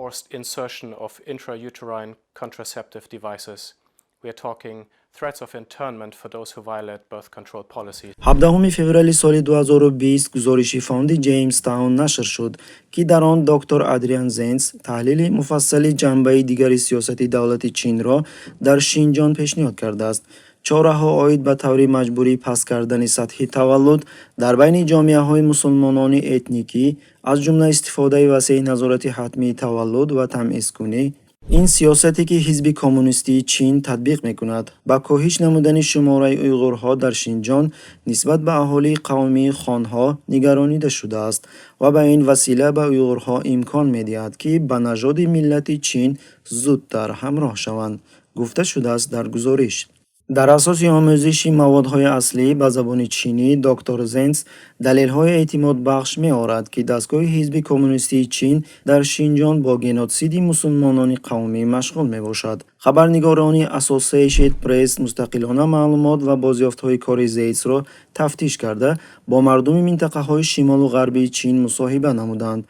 Forced insertion of intrauterine contraceptive devices. We are talking threats of internment for those who violate birth control policies. 17 феврали соли 2020 гузориши фонди Ҷеймстаун нашр шуд, ки дар он доктор Адриан Зенц таҳлили муфассали ҷанбаи дигари сиёсати давлати Чинро дар Шинҷон пешниҳод кардааст. Чораҳо оид ба таври маҷбурӣ паст кардани сатҳи таваллуд дар байни ҷомеаҳои мусулмонони этникӣ, аз ҷумла истифодаи васеи назорати ҳатмии таваллуд ва тамизкунӣ. Ин сиёсате, ки Ҳизби Коммунистии Чин татбиқ мекунад, ба коҳиш намудани шумораи уйғурҳо дар Шинҷон нисбат ба аҳолии қавмии хонҳо нигаронида шудааст ва ба ин васила ба уйғурҳо имкон медиҳад, ки ба нажоди миллати Чин зудтар ҳамроҳ шаванд, гуфта шудааст дар гузориш. Дар асоси омӯзиши маводҳои аслӣ ба забони чинӣ, доктор Зенц далелҳои эътимодбахш меорад, ки дастгоҳи Ҳизби Коммунистии Чин дар Шинҷон бо генотсиди мусулмонони қавмӣ машғул мебошад. Хабарнигорони Associated Press мустақилона маълумот ва бозёфтҳои кори Зейтсро тафтиш карда, бо мардуми минтақаҳои шимолу ғарбии Чин мусоҳиба намуданд.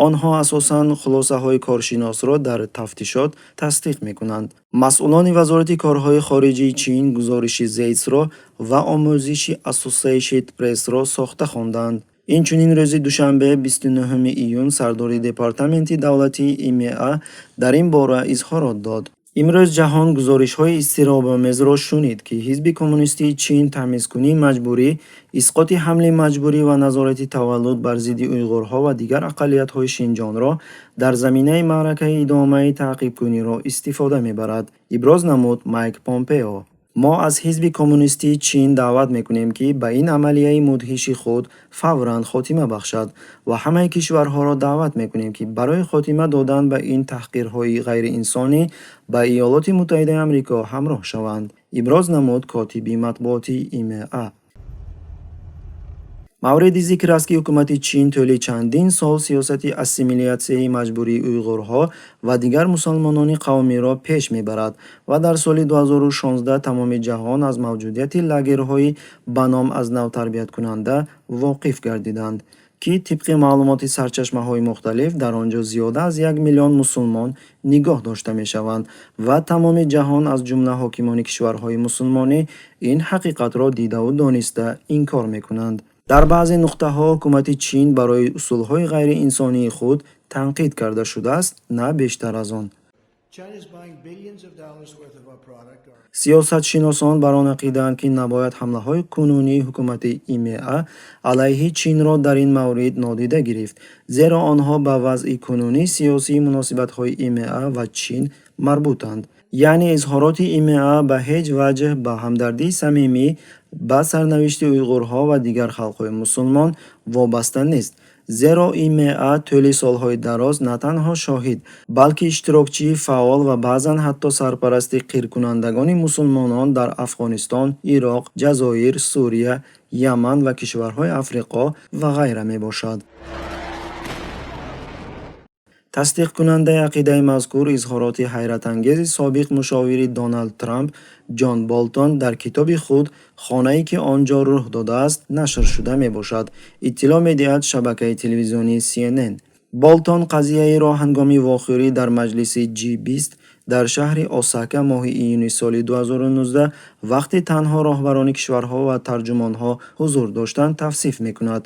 Онҳо асосан хулосаҳои коршиносро дар тафтишот тасдиқ мекунанд. Масъулони Вазорати корҳои хориҷии Чин гузориши Зейтсро ва омӯзиши Associated Press-ро сохта хонданд. Инчунин рӯзи душанбе, 29 июн, сардори Департаменти давлатии ИМА дар ин бора изҳорот дод. Имрӯз ҷаҳон гузоришҳои изтиробомезро шунид, ки Ҳизби Коммунистии Чин тамизкунии маҷбурӣ, исқоти ҳамли маҷбурӣ ва назорати таваллуд бар зидди уйғурҳо ва дигар ақаллиятҳои Шинҷонро дар заминаи маъракаи идомаи таъқибкуниро истифода мебарад, иброз намуд Майк Помпео. Мо аз Ҳизби Коммунистии Чин даъват мекунем, ки ба ин амалияи мудҳиши худ фавран хотима бахшад, ва ҳамаи кишварҳоро даъват мекунем, ки барои хотима додан ба ин таҳқирҳои ғайриинсонӣ ба Иёлоти Муттаҳидаи Амрико ҳамроҳ шаванд, иброз намуд котиби матбуотии ИМА. Мавриди зикр аст, ки ҳукумати Чин тӯли чандин сол сиёсати ассимилятсияи маҷбурии уйғурҳо ва дигар мусалмонони қавмиро пеш мебарад ва дар соли 2016 тамоми ҷаҳон аз мавҷудияти лагерҳои ба ном аз нав тарбияткунанда воқиф гардиданд, ки тибқи маълумоти сарчашмаҳои мухталиф дар он ҷо зиёда аз 1 миллион мусулмон нигоҳ дошта мешаванд ва тамоми ҷаҳон, аз ҷумла ҳокимони кишварҳои мусулмонӣ, ин ҳақиқатро дидаву дониста инкор мекунанд. Дар баъзе нуқтаҳо ҳукумати Чин барои усулҳои ғайриинсонии худ танқид карда шудааст, на бештар аз он. Сиёсатшиносон бар он ақидаанд, ки набояд ҳамлаҳои кунунии ҳукумати ИМА алайҳи Чинро дар ин маврид нодида гирифт, зеро онҳо ба вазъи кунунии сиёсии муносибатҳои ИМА ва Чин марбутанд. Яъне изҳороти ИМА ба ҳеҷ ваҷҳ ба ҳамдардии самимӣ ба сарнавишти уйғурҳо ва дигар халқҳои мусулмон вобаста нест, зеро ИМА тӯли солҳои дароз на танҳо шоҳид, балки иштирокчии фаъол ва баъзан ҳатто сарпарасти қиркунандагони мусулмонон дар Афғонистон, Ироқ, Ҷазоир, Сурия, Яман ва кишварҳои Африқо ва ғайра мебошад. Тасдиқкунандаи ақидаи мазкур изҳороти ҳайратангези собиқ мушовири Доналд Трамп Ҷон Болтон дар китоби худ «Хонае, ки он ҷо рӯҳ додааст» нашршуда мебошад, иттилоъ медиҳад шабакаи телевизионии CNN. Болтон қазияеро ҳангоми вохӯрӣ дар маҷлиси G20 дар шаҳри Осака моҳи июни соли 2019, вақте танҳо роҳбарони кишварҳо ва тарҷумонҳо ҳузур доштанд, тавсиф мекунад.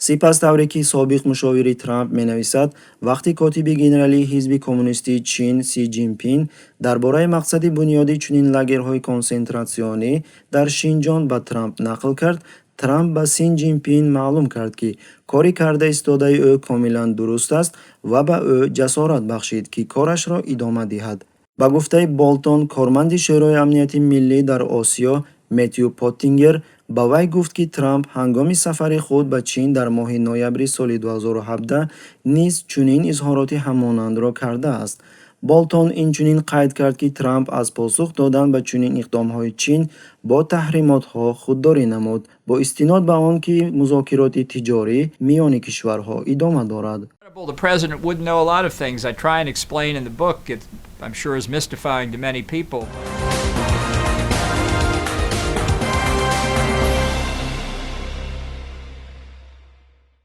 Сипас, тавре ки собиқ мушовири Трамп менависад, вақте котиби генералии Ҳизби Коммунистии Чин Си Ҷинпин дар бораи мақсади бунёди чунин лагерҳои консентратсионӣ дар Шинҷон ба Трамп нақл кард, Трамп ба Син Ҷинпин маълум кард, ки кори карда истодаи ӯ комилан дуруст аст ва ба ӯ ҷасорат бахшид, ки корашро идома диҳад. Ба гуфтаи Болтон, корманди Шӯрои амнияти миллӣ дар Осиё Мэтью Поттингер ба вай гуфт, ки Трамп ҳангоми сафари худ ба Чин дар моҳи ноябри соли 2017 низ чунин изҳороти ҳамонандро кардааст. Болтон инчунин қайд кард, ки Трамп аз посух додан ба чунин иқдомҳои Чин бо таҳримотҳо худдорӣ намуд, бо истинод ба он ки музокироти тиҷорӣ миёни кишварҳо идома дорад. The president wouldn't know a lot of things I try and explain in the book. It, I'm sure, is mystifying to many people.